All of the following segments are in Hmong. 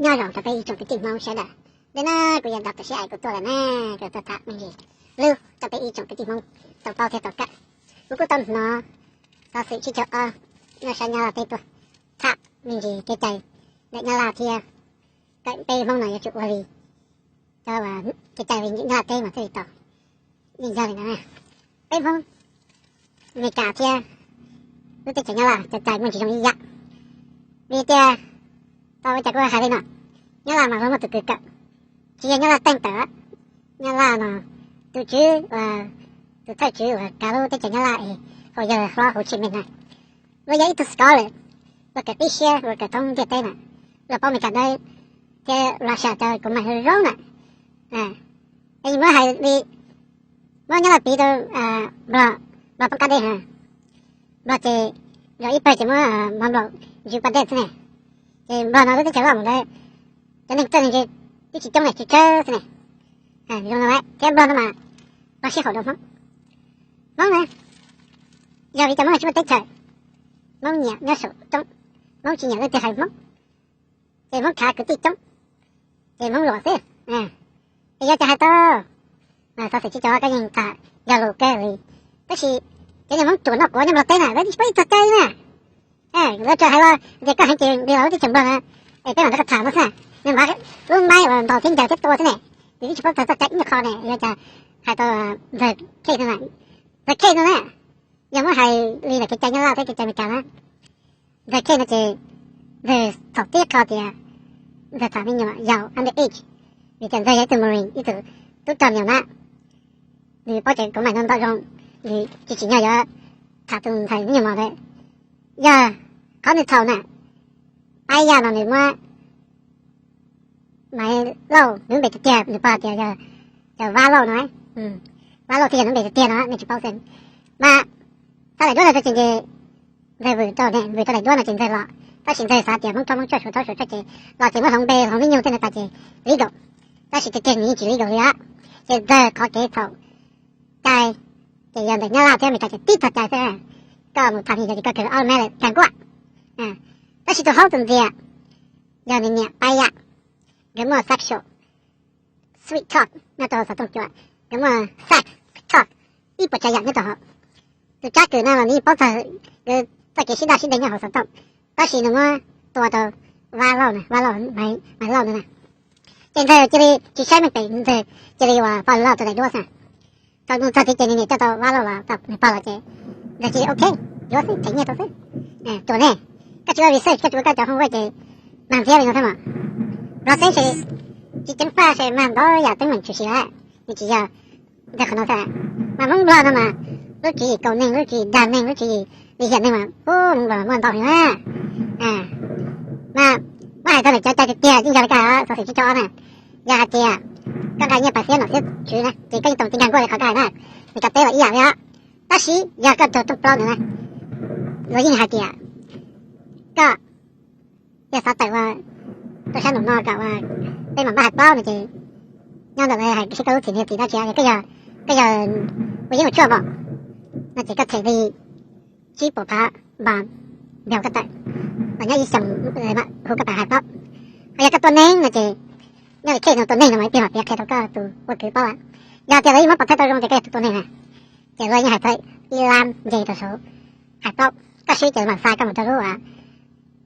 Nyob zoo rau peb ib tsoom kwv tij Hmoob sawv daws, ntawm no kuv yuav ntov tam sim es kuv tuaj lawm na, kuv tuaj tham me ntsis hlub rau peb ib tsoom kwv tij Hmoob tau paub thiab tau kawm. Kuv kuj tau hnov xov xwm tsib caug ob nyob sab Nyab Laj teb tuaj, tham me ntsis kev cai ntawm Nyab Laj thiab kawm peb Hmoob no yuav tsum ua li cov kev cai li Nyab Laj teb mas thiaj li tau yeej yog li ntawd. Peb Hmoob Amelikas thiab lub teb chaws Nyab Laj cov cai muaj tsis zoo ib yam. Vim tias tau ua cas kuv hais li no, Nyab Laj mas luag muaj tus kws kawm, tsis yog Nyab Laj teej tawm, Nyab Laj no tus tswv uas, tus thawj tswv uas kav lub teb chaws Nyab Laj es hu yog Hlob Hồ Chí Minh na, luag yog ib tug scholar, luag kawm qib siab, luag kawm thoob ntiaj teb na, luag paub Amelikas dawb thiab Russia cov kuv mas zoo zoo na. Es muab hais li, muab Nyab Laj piv rau Nplog, Nplog poob qab deb, Nplog ces yog ib pawg ces muab Nplog ntsws pas dej xwb ne. Ces Nplog no lub teb chaws loj mus ntawd, cov neeg txawj neeg ntse twb tsis coob ne, tsawg tsawg xwb ne. Zoo no thiab Nplog no mas Nplog sib haum rau Hmoob. Hmoob na, yog vim cov Hmoob tsis muaj teb chaws, Hmoob nyiam nyob saum roob, Hmoob tsis nyiam leej twg hais Hmoob, ces Hmoob khav kwv tij coob, ces Hmoob luam xwb. Es yog cov hais tau, xov xwm tsib caug ob koj yeej tham yog lus kawg li. Tab sis cov niag Hmoob ruam noj quav nyob Nplog teb na lawv tsis paub ib txog cai na. Lawv tsuas hais los tias koj heev ces li los lub teb chaws Nplog na, es peb mam rov qab tham mus xwb. Nws npaj lub maib uas ntaus thiab ncaws thiab tua xwb ne, nws twb tsis paub txog txoj cai ib nyuag qho ne. Yog cas hais tau Ntxawg Khej no, Ntxawg Khej no na, yog muab hais li ntawm kev cai Nyab Laj thiab kev cai Amelikas na, Ntxawg Khej no ces Ntxawg txhaum tib qho tias Ntxawg tham me nyuam yaus under age, vim tias Ntxawg yog ib tug Marine, ib tug tub rog me nyuam na, nws paub tsev kuv mam nyob nto zoo, nws tsis tsim nyog yuav tham tus ntxhais me nyuam mos ntawd. Yog qhov nws txhaum na, pab yaj no nws muab Maiv Lauj, nws lub npe tiag tiag nws pog tias yog Vab Lauj no, Vab Lauj thiaj yog nws lub npe tiag tiag no nej tsis paub xwb. Mas txoj daim duab no tso ces Ntxawg vwm rau ne, vwm rau daim duab no ces Ntxawg los, tab sis Ntxawg xav tias Hmoob Tshoj, Hmoob Tshoj suav thaub suav tshoj ces los ces muab hloov npe hloov vib nyug tej no tas ces legal, tab sis tiag tiag nws yeej tsis legal li os. Ces Ntxawg qhov kev txhaum cai ces yog ntawm Nyab Laj thiab Amelikas ces tib txog cai xwb. Koj mus tham ni yog ces koj kawg ob lub mab lawm kag nkuaj. Tab sis tus haub tus ntxias yog nws niam pab yam, nkawd muaj sexual sweet talk nyob rau hauv xov tooj cua, nkawd muaj sex talk ib puas tsav yam nyob rau hauv. Tus tsab kws no los nws yeej paub txog nkawd txoj kev sib daj sib deg nyob hauv xov tooj, tab sis nws muab tua rau Vab Lauj na, Vab Lauj, Maiv Lauj no na. Ces Ntxawg cia li tsis saib meej pem, Ntxawg cia li uas fall in love rau daim duab xwb. Thaum nws txog tid ces nws niam coj tau Vab Lauj los, nws pog los ces Ntxawg cia li ok, yuav xwb, them nyiaj tau xwb. Ruam ne, koj tsis ua research, koj tsis ua koj cov homework ces mag ntxiab li no thiab mas. Nplog xeeb ces tsis ceev faj ces mag ntau yam teeb meem tshwm sim lawm, nws tsis yog ntawm qhov no xwb. Mas Hmoob Nplog no mas lub tswv yim kaus neeg, lub tswv yim dag neeg, lub tswv yim lim hiam neeg mas ub, Hmoob Nplog muaj ntau heev na. Mas muab hais txog ntawm cov cai tiag tiag yeej yog li koj hais xov xwm tsib caug ob na, yog hais tias koj nqa nyiaj pas xiab nom xiab tswv na ces koj yeej tau tsis nkag nkuaj li qhov koj hais na. Nws cov teb los ib yam li os, tab sis yog koj raug rooj plaub ntawd na, luag yeej hais tias koj yog xav tawm ua rau sab nraum no kom ua peb mam npaj hais plaub no ces nyob ntawm lawv hais seb koj lub txim nyiaj txiv dab tsi, yog koj yog, koj yog ua yeeb ua tshuaj npaum no ces koj them li tsib puas phav npas nrog koj tawm, los nyob ib xyoos hu koj pab hais plaub. Ho yog koj tua neeg no ces nyob li case no tua neeg no mas ib pliag mam piav qhia rau koj tus ua kwv paub. Yog tias lawv yeej muab pov thawj tau zoo ces koj yog tus tua neeg na, ces luag yeej hais txog ib lab nce rau saum hais plaub. Koj swb ces mam xa koj mus rau lub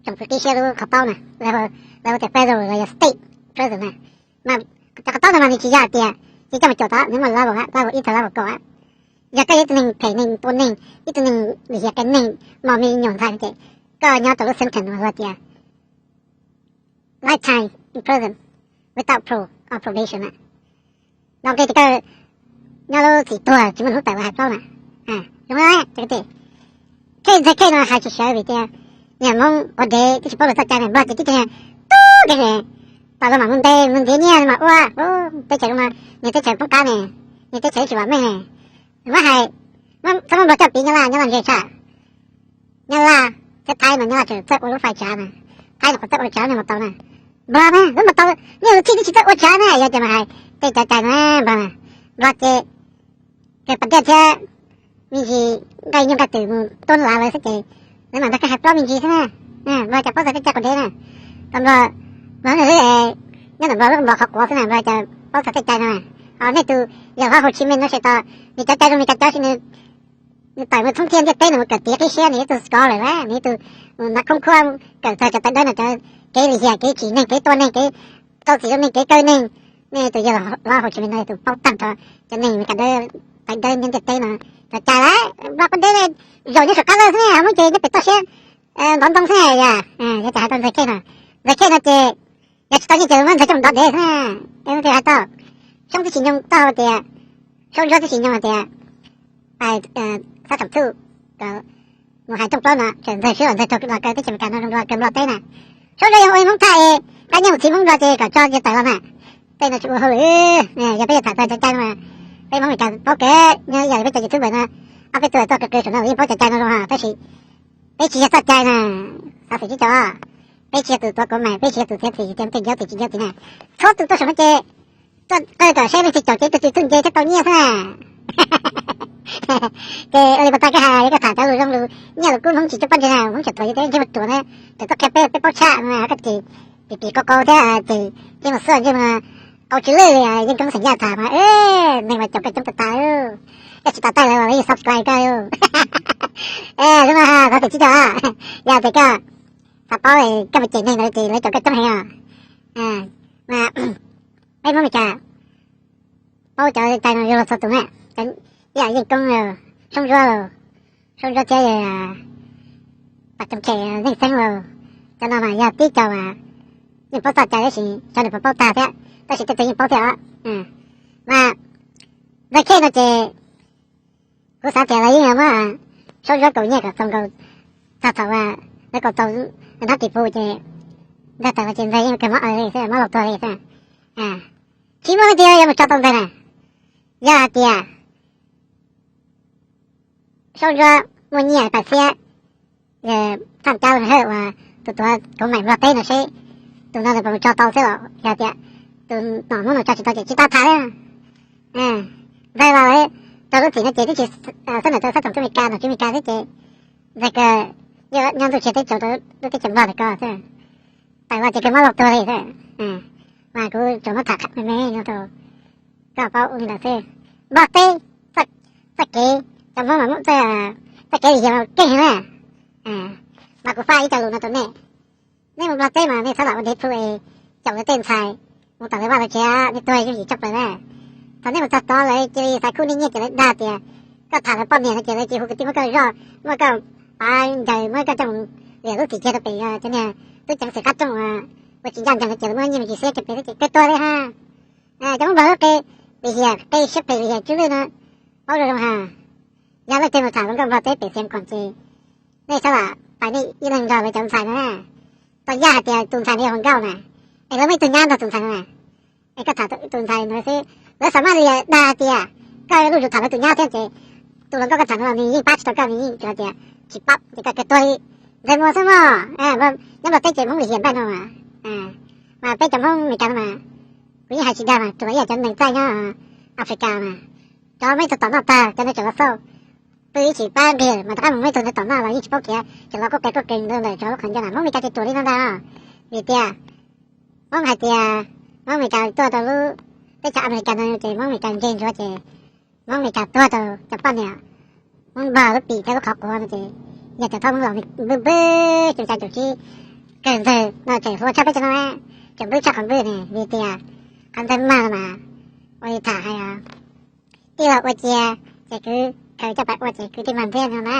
tsoom fwv qib siab lub qhov plaub na, lawv hu tias federal los yog state prison na. Mas cov qhov plaub no mas nws tsis yog hais tias ces coj mus cuam tod, nws muaj level, level ib txog level kaum. Yog koj yog ib tug neeg phem, neeg tua neeg, ib tug neeg lim hiam qias neeg, mos me nyuam ntxhais no ces koj nyob rau lub sentence uas luag tias lifetime in prison without parole or probation na. Los nqe tias koj nyob lub txim tuag tsis muaj hnub tawm los hais plaub na. Zoo na, cov kwv tij, case ntawd case no hais tsis sawv vim tias niag Hmoob ua dev twb tsis paub luag txoj cai, Nplog ces tib cov niag tub nkeeg, tas luag mam mus nte mus ntiav nyiaj mas ua, teb chaws zoo no, niag teb chaws poob qab ne, niag teb chaws tsis vam meej ne. Muab hais, txhob muab Nplog coj piv Nyab Laj, Nyab Laj ntse tshaj. Nyab Laj thiab Thaib mas Nyab Laj tseem txawj ua lub fais tsav na, Thaib no qhov txawj ua tsav nej mus tau na. Nplog na lub mus tau, nej lub txij twb tsis txawj ua tsav na, yog tias mas hais tej cov cai na Nplog na, Nplog ces kawg pas dej thiab me ntsis nqaij nyuj nqaij twm mus tuab lav lawv xwb ces lawv mam nrog koj hais plaub me ntsis xwb na. Nplog cas paub txog koj caj quas dev na, tau Nplog Nplog xwb, nyob ntawm Nplog lub Nplog qhov quav xwb na, Nplog cas paub txog tej cai no. Ho nej tus yawg hlob Hồ Chí Minh no ces tos nws cov cai zoo li cas cov si, nws tawm mus thoob thiab ntiaj teb nws mus kawm tiav qib siab, nws ib tug scholar lawm, nws ib tug mus nrad khoob khuab kawm txog cov tawv dawb no, cov kev lim hiam, kev tsim neeg, kev tua neeg, kev rau txim rau neeg, kev kaw neeg. Nej tus yawg hlob Hồ Chí Minh no yog tus paub tag nrho cov neeg Meskas dawb, tawv dawb nyob ntiaj teb no. Cov cai lawm Nplog poj deb zaum nyob saum qab lawj xwb ne, ho Hmoob ces nyob pem toj siab ntov ntoo xwb na. Yog, yog tias hais tau Ntxawg Khej no, Ntxawg Khej no ces yog tsis tau nyiaj ces muab Ntxawg coj mus ntov dev xwb na. Es hais tau Soob Txhiv Nyoo tau hais tias, Soob Ntsuab Txhiv Nyoo hais tias, Xab Tsoom Txhuj kom mus hais rooj plaub no tseem Ntxawg swb los Ntxawg raug los kaw teb chaws Amelikas no zoo dua kaw Nplog teb na. Soob Ntsuab yog ua ib Hmoob thaj es qab nyiaj mus txhiv Hmoob Nplog ces kom tso nyiaj tawm los na. Tej no tsis ua hauj lwm, yog peb yuav tham txog cov cai no mas peb Hmoob Amelikas paub kawg, nyob ib yam li peb cov YouTuber no, ob peb tug tuaj qw qw saum no los yeej paub cov cai no zoo, tab sis peb tsis yog txoj cai na, xov xwm tsis tau. Peb tsis yog tus tuav kuv mas, peb tsis yog tus txiav txim tias tej ncaub tim tsis ncaub tim na. Txhua tus tuaj saum no ces tuaj qw kom saib leej twg caum ces tus twg txuj nce thiaj tau nyiaj xwb na. Ces ua li puas tau koj hais, yog koj tham cov lus zoo lus nyiaj lus kub Hmoob tsis coj poj ntseg na, Hmoob tseem thuam yus tias ntsej muag ruam na, tseem tuaj qhia peb, peb paub tshaj mas koj ces pim pim qau qau thiab ces ntsej muag xuaj ntsej muag qau tsw lwj li Yeej Koob xeem Yaj tham mas neeg mas caum koj coob tas tas, koj tsis tas taij lawv los lawv yeej subscribe koj. Zoo no xov xwm tsis tau, yog tias koj xav paub koj mus cem neeg ntawd ces lawv caum koj coob heev os. Mas peb Hmoob Meskas paub cov cai no yuav luag txhua tus na, ib yam Yeej Koob, Soob Ntsuab, Soob Ntsuab thiab Pam Toom Khem, Zeej Xeeb lauj, cov no mas yog tib co mas yeej paub txoj cai tab sis cov nws puas paub tag thiab, tab sis tej tug yeej paub thiab os. Mas Ntxawg Khej no ces kuv xav tias lawv yeej muab Soob Ntsuab kaus nyiaj kom txaus nkaus, txog thaum uas lawv kaus tau hnab tim pub ces Ntxawg tawm los ces Ntxawg yeej kawg mob aws li xwb, mob laug tuag li xwb. Tsis muaj leej twg yuav mus tso tau Ntxawg na. Yog hais tias Soob Ntsuab muaj nyiaj pais thiab, thaj cab hawj uas tus tuav kauv maim Nplog teb no seb tus no nws puas mus tso tau xwb los yog tias tus nom Hmoob no tso tsis tau ces tsis tau tham li. Ntxawg los rau lub txim no ces twb tsis xab nam rau xab tsoom tub Meskas nom tswv Meskas xwb ces Ntxawg kawg nyob ntuj tsis teb tsaus rau lub teb chaws Nplog ntawm ko xwb. Tawm los ces kawg mob laug tuag li xwb. Mas kuv tsuas muab tham me me no rau koj paub ua li ntawd xwb. Nplog teb txoj kev, cov Hmoob mas muaj txoj kev lim hiam keej heev na. Mas kuv faj ib co lus no rau nej. Nej mus Nplog teb mas nej txhob lam ua dev plhu es caum lawv tej ntxhais mus tom lawv vaj lawv tsev, nej tuag yooj yim tshaj plaws na. Thaum nej mus txog tod lawv cia li xav khub nej nyiaj ces lawv dag tias koj tham lawv poj niam no ces lawv cia li hu kwv tij muab koj zoj, muab koj pav ncaws, muab koj coj mus liam lub txim kiag rau pem cov niag tub ceev xwm qab rooj uas tsis ncaj ncees no ces lawv muab nyiaj me ntsis xiab kiag pem xwb ces kawg tuag li ha. Cov Hmoob Nplog lub qe lim hiam, qe siab phem lim hiam tsw lwj no paub zoo zoo ha. Yog leej twg mus tham hluas nkauj Nplog teb pem Xiav Khoom ces nej txhob lam pais nej ib leeg nrog lawv cov ntxhais no na. Tau yaj hais tias tus ntxhais no yog hluas nkauj na, es lawv muaj ib tug nyab nrog tus ntxhais no na, es koj tham tus ntxhais no xwb lawv xam maj li dag tias koj lub zus tham lawv tus nyab thiab ces tus hluas nkauj koj tham no los nws yeej pab tsis tau koj, nws yeej tias tsis paub ces koj kawg tuag li. Ntxhais muag xwb mog, nyob Nplog teb ces Hmoob lim hiam npaum no mas. Mas peb cov Hmoob Meskas no mas kuv yeej hais tsis dag mas, tsuas ib yam cov neeg txaij nyob Africa mas, cov muaj ib tug tom noj tag cov ntawd tseem los xauj, pw ib tsis pab nqig mas rov qab mus muaj ib tug ntawd tom noj los yeej tsis paub khiav, tseem los quaj qe quaj qe ntawd ntawm cov lub qhov ncauj na. Hmoob Meskas ces ruam li no ntag. Vim tias Hmoob hais tias Hmoob Meskas tuaj rau lub teb chaws America no ces Hmoob Meskas ntse ntsuav ces Hmoob Meskas tuag rau cov poj niam Hmoob Nplog lub pim thiab lub qhov quav no ces yog cov thab Hmoob los npwj npwj cum cai cum tsib kawg ntawg no tseem hluas tshaj peb cov no, tseem npwj tshaj qhov npwj ne. Vim tias qhov ntawd mag no mas ua li tham hais tij laug ua cia ces kwv khaws coj pais ua ces kwv tij mag ntxiab no na.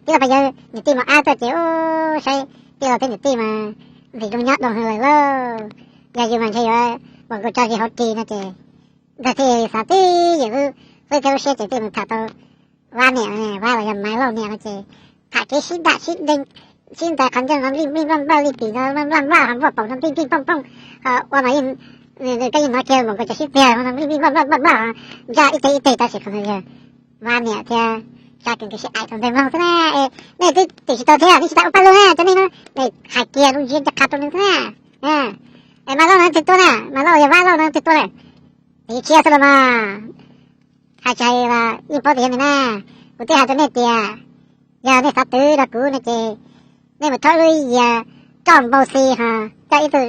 Tij laug pais yawg niam tij mus ab tuaj ces ub saib tij laug thiab niam tij mas ntxim zoo nyob doo heev lawm lauj. Yog yus mas ntshe yuav ua nkaus tso zis hauv ris no ces ntxawg thiaj xav tib yam lub hlwb thiab lub siab ces thiaj mus tham tau Vab niam, Vab los yog Maiv Lauj niam no ces tham kev sib dam sib deev, sib ntais qhov ncauj no nplij nplij nplaj nplaj li pim no nplaj nplaj ho npuaj paum no nplij nplij nplooj nplooj, ho ua mas yeej, koj yeej hnov kiag npaum nkaus cov sib txiag no nplij nplij nplaj nplaj nplaj nplaj ho ntsa ib teg ib teg tab sis qhov no yog Vab niam thiab Tsa Kees nkawd sib aim tau ntev mloog xwb na. Nej twb tim tsis tau thiab nej tsis tau ua paj lug na cov neeg no, hais kiag zoo ntsiab ncaj qha rau nws xwb na. Es Maiv Lauj no twg tuaj na, Maiv Lauj yog Vab Lauj no twg tuaj na? Tiv tshiab xwb los mas. Hais tsis hais los yeej paub tias yog nws na. Kuv twb hais rau nej tias yog nej xav twv rau kuv no ces nej mus thauj lub yias roj npau xi ho coj ib tug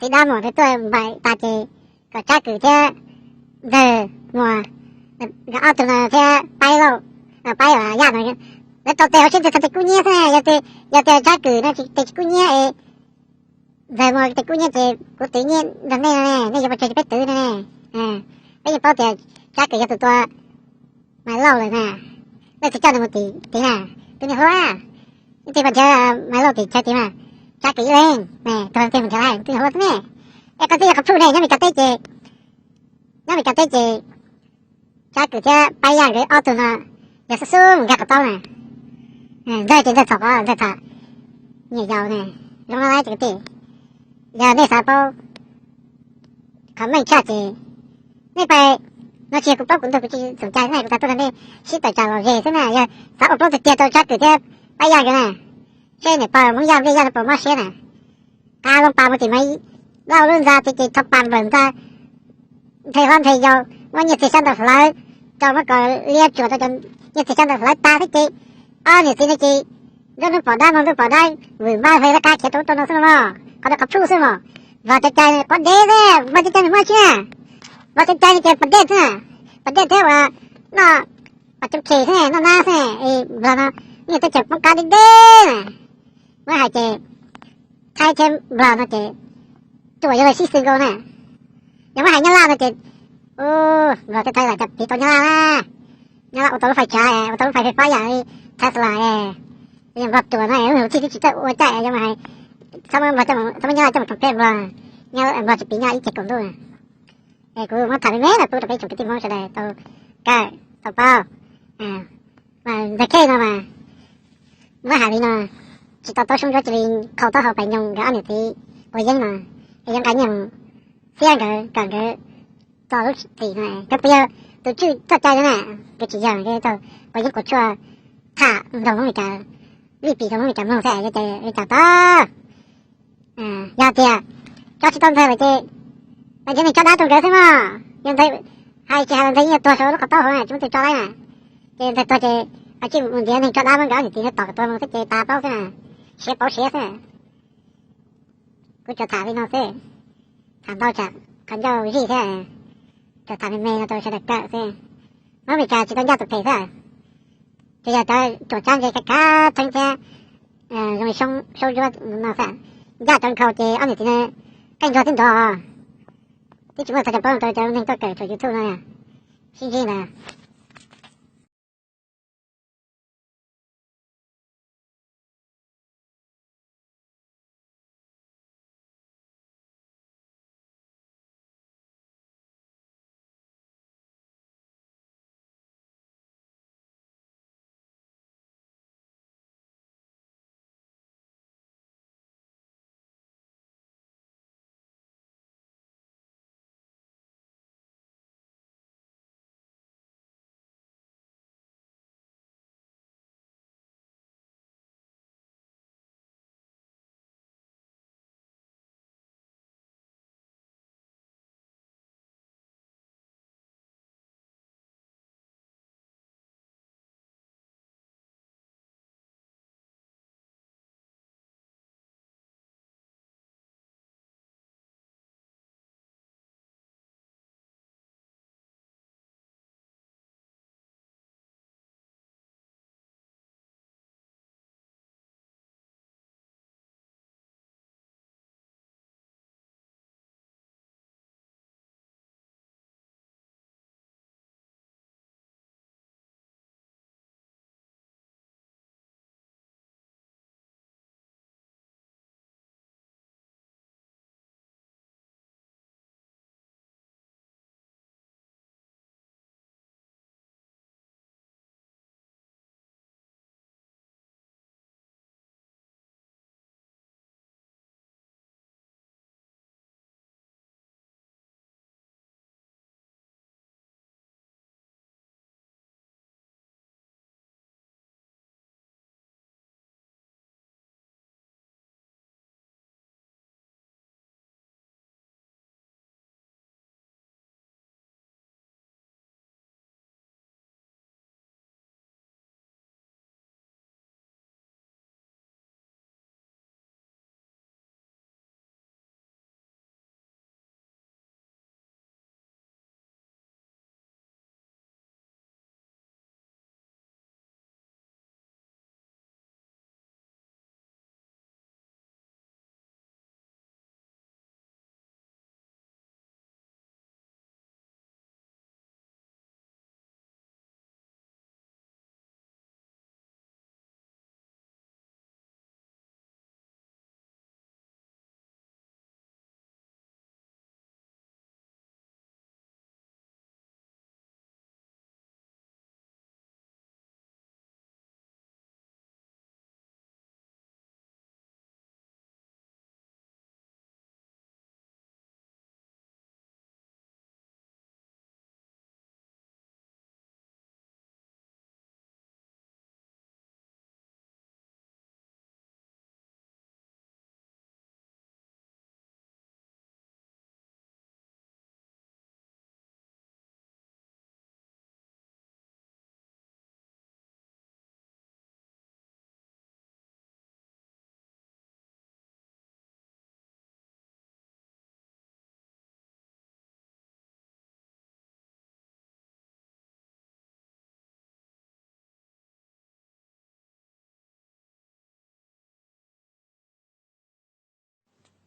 txiv dab muam tuaj npaim tas ces kom Tsab Kwm thiab Ntxawg Muas nkawd ob tug no thiab Paib Lauj, Paib Yaj no lawv tau tes hauv siab ntxhais tes kub hnyiab xwb na. Yog tias Tsab Kwm no tes tsis kub hnyiab es Ntxawg Muas tes kub hnyiab ces kuv twv nyiaj nrog nej no ne, nej yuav pes tsawg ces peb twv no ne. Peb yeej paub tias Tsab Kwm yog tus tua Maiv Lauj lawm na, leej twg coj nws mus tim tid na? Tus niag hluas, ib tug mus nrhiav Maiv Lauj tim chaw tid mas, Tsab Kwm ib leeg, tus leej twg mus nrhiav tus niag hluas xwb ne. Es qhov twg yog qhov plhu ne, nyob Meskas teb ces, nyob Meskas teb ces Tsab Kwm thiab Paib Yaj nkawd ob tug no yog xub xub mus nkag qhov taub na. Ntxawg ces Ntxawg txhaum qhov Ntxawg tham nyiam yaus ne, zoo no lawm ces kwv tij, yog nej xav paub qhov meej tshaj ces nej pais no, tsis yog kuv paub kuv ntug, kuv tsis txoos cai xwb na, kuv tau tuaj nrog nej sib tawm tsam lom zem xwb na. Yog xav ua plaub ntug tiag rau Tsab Kwm thiab Pab Yaj nkawd na, seb niam pog Hmoob Yaj Nplij Yaj no puas mob siab na. Kav Looj Pas mus tim Maiv Lauj lub ntxa tid ces thau pas nplawm ntxa, nthe hlob nthe yau, muab nyiaj txiag xyab ntawv hlawv rau, muab kom liab tsuas rau cov nyiaj txiag xyab ntawv hlawv tas thiab ces ob niam txiv no ces nruab hnub pom dab hmo ntuj pom dab, vwm npab hle laj kab khiav rau ub rau no xwb no mog. Qhov ntawd qhov plhu xwb mog. Vog cov cai quav dev xwb, vog cov cai nws muaj tsis na. Vog cov cai no ces pas dej xwb na, pas dej thiab uas noj pas tseem khem xwb, noj nab xwb. Nplog no yeej teb chaws poob qab deb deb na. Muab hais ces Thaib thiab Nplog no ces ruam yuav luag sib xws nkaus na. Yog muab hais Nyab Laj no ces Nplog thiab Thaib lam cov piv tau Nyab Laj na. Nyab Laj ua tau lub fais tshav, ua tau lub fais fais fab yam li Tesla, Nplog ruam no, lub hauv txij twb tsis txawj ua caij, yog muab hais txhob muab Nyab Laj coj mus compare Nplog, Nplog tsis piv Nyab Laj ib ce kaum ntuj. Es kuv muab tham me me no pub rau peb tsoom kwv tij Hmoob sawv daws tau kawm tau paub. Mas ntawm Khej no mas muab hais li no, tsis tau taub soob ntsuab cia li qhau taub hau pais nyoog nkawd ob niam txiv quav yeeb no, es yuav nqa nyiaj mus xiab nkawd kom nkawd txo lub txim no. Cov puas yog tus tswj txoj cai no na? Nkawd tsis yog, nkawd tau quav yeeb quav tshuaj tham nrog Hmoob Meskas, vij pim rau Hmoob Meskas mloog xwb, yog cas li cas tau. Yog tias tso tsis tau Ntxawg lawm ces nrhiav neeg tso dab rau nkawd xwb mog. Yog Ntxawg hais tsis hais los Ntxawg yeej tuag saum lub qhov taub hauv na, tsis muaj tus tso laib na. Ces Ntxawg tuag ces ho tsij mus nrhiav neeg tso dab muab nkawd ob niam txiv no tom kom tuag mus xwb ces tas plaub xwb na, siav pauv siav xwb. Kuv tsuas tham li no xwb, tham ntau tsam qhov ncauj zij thiab, tsuas tham me me no rau sawv daws kawm xwb. Hmoob Meskas tsis tau ncaj tus phem xwb, ces yog cov ruam tsab ntse kav kav theeb thiab zoo li saub ntsuab no xwb. Ncaj cov nkhaus ces ob niam txiv no qeej nruas twb nrov, twb tsis muaj txog cov paub rau cov neeg tuaj kawm txhua YouTube no. Sib ntsib ntawd.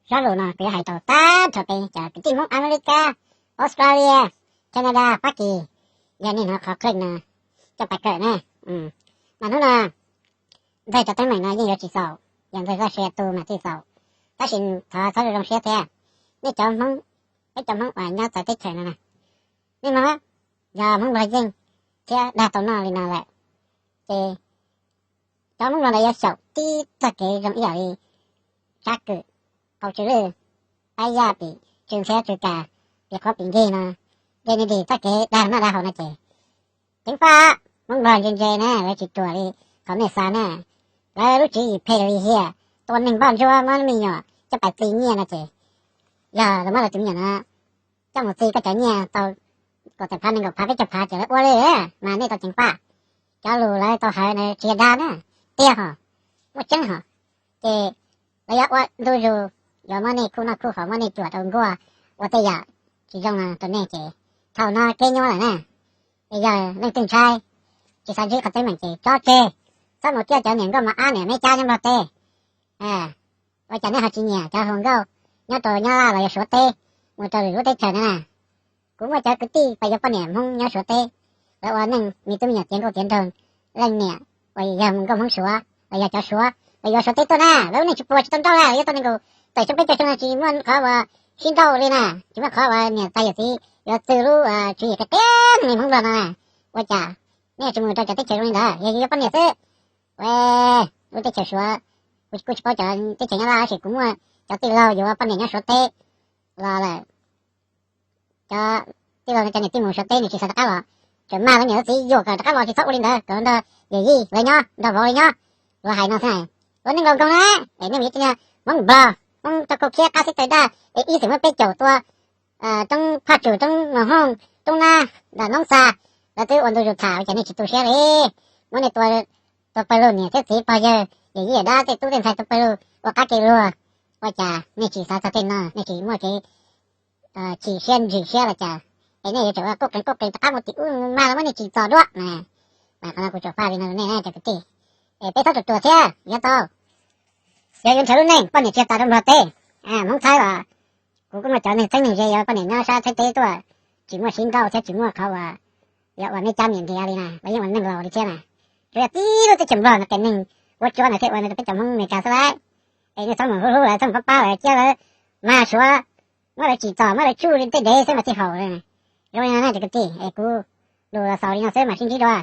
Zaj lus no kuv yuav hais rau tag nrho peb cov kwv tij Hmoob Amelikas, Australia, Canada, Fab Kis, yog nej hnov qhov click no coj pais kawm na. Mas hnub no Ntxawg cov teeb meem no yeej yuav tsis xaus, yog Ntxawg zaj share tu mas thiaj xaus. Tab sis thov txhob zoo zoo siab thiab, nej cov Hmoob, peb cov Hmoob uas nyob txawv teb chaws no na, nej mloog, yog Hmoob Nplog yeej thiab dag tau noj li no lawm, ces cov Hmoob Nplog ntawd yuav xyaum tib txoj kev zoo ib yam li Tsab Kwm, Qau Tsw Lwj, Pab Yaj, Pim Tsw Ntxhiab Tsw Kas, Pim Qhuav Pim Nkig no, Nte Ni Dim txoj kev dag noj dag haus no ces ceev faj. Hmoob Nplog ntse ntse na, lawv tsis ruam li qhov nej xav na. Lawv lub tswv yim phem li hiam, tua neeg npoj ntsuab muab me nyuam coj pais txi nyiaj no ces, yog lawv muab lawv tus me nyuam no coj mus txi koj cov nyiaj tau kaum tawm phav nees nkaum phav peb caug phav ces lawv ua li, mas nej tau ceev faj. Cov lus lawv tau hawv ntawd tsis yog dag na, tiag hos, muaj tseeb hos. Ces lawv yuav ua ntu zus, yuav muab nej khuj noj khuj haus, muab nej cuam rau nkuaj, ua tej yam tsis zoo no rau nej ces thaum no kev nyuaj lawm na. Es yog leej twg ntshai, tsis xav ntsib qhov teeb meem ces tso tseg, txhob mus cuag cov niam nkauj mos ab niam Meb Cab nyob Nplog teb. Ua cas nej ho tsis nyiam cov hluas nkauj nyob rau Nyab Laj los yog Suav teb, mus rau lwm lub teb chaws na? Kuv muaj cov kwv tij pas yuav poj niam Hmoob nyob Suav teb, lawv ua neej me tub me nyuam tiav nkauj tiav nraug, leej niam uas yog nkauj Hmoob Suav los yog cov Suav los yuav Suav teb tuaj na, lawv ua neej tsis puas tsis tau nrauj na, lawv yuav tau nees nkaum tawm xyoo peb caug xyoo no tsis muaj qhov uas sib nrauj li na, tsis muaj qhov uas niam tais yawm txiv yuav txwv lub tswv yim qia qiab neeg Hmoob Nplog no na. Ua cas nej tsis mus rau cov teb chaws zoo li ntawd, yog yuav poj niam xwb? Ua, lub teb chaws Suav, kuv kuj tsis paub cov teb chaws Nyab Laj tab sis kuv muaj cov tij laug yuav poj niam nyob Suav teb los lawm. Cov tij laug no cov niam tij mus Suav teb nws tsis xav rov qab los, tseem mag lawv niam lawv txiv yuam kom rov qab los tsis txhob ua li ntawd, kom nrog yawm yij lawv nyob, nrog vauv lawv nyob. Luag hais no xwb, luag neej laus nkoos na, es nej mus yuav cov Hmoob Nplog, Hmoob tau khaub khiab qab xib taw daj, es ib xeem muab peb caum tua, roob Phaj Tsum, roob Moos Hooj, roob Nab, nram Noob Xa, lawv twb ua ntu zus tham, ua cas nej tsis tu siab li? Muab nej tua, tua pawg lug niam thiab txiv pog yawg, yawm yij yawm dab tej tub tej ntxhais tua pawg lug ua qab kev luag. Ua cas nej tsis xav txog tej no, nej tsis muaj kev chim siab ntsim siab los cas? Es nej yuav tsum ua qub qees qub qees rov qab mus tim ub, mag los muab nej tsim txom dua. Mas qhov no kuv tsuas faj li no rau nej cov kwv tij, es peb txhob ruam ruam thiab yuav tau, yog yuav nrhiav lub neej poj niam tsis yog tas rau Nplog teb. Hmoob Thaib los kuv kuj muaj cov neeg txheeb neeg ze yuav poj niam nyob sab Thaib teb tuaj, tsis muaj sib nrauj thiab tsis muaj qhov uas yuav ua Meb Cab miam ntiav li na, lawv yeej ua neej laus li thiab na. Tsuas yog tib lub teb chaws Nplog no tes neeg ua tsuab no thiaj ua no rau peb cov Hmoob Amelikas xwb lauj. Es nej txhob mus hlub hlub lawv, txhob mus pab pab lawv, cia lawv mag Suav, muab lawv tsim txom muab lawv tsuj li tej dev xwb mas thiaj haum. Zoo li no na cov kwv tij, es kuv lus los xaus li no xwb mam sib ntsib dua.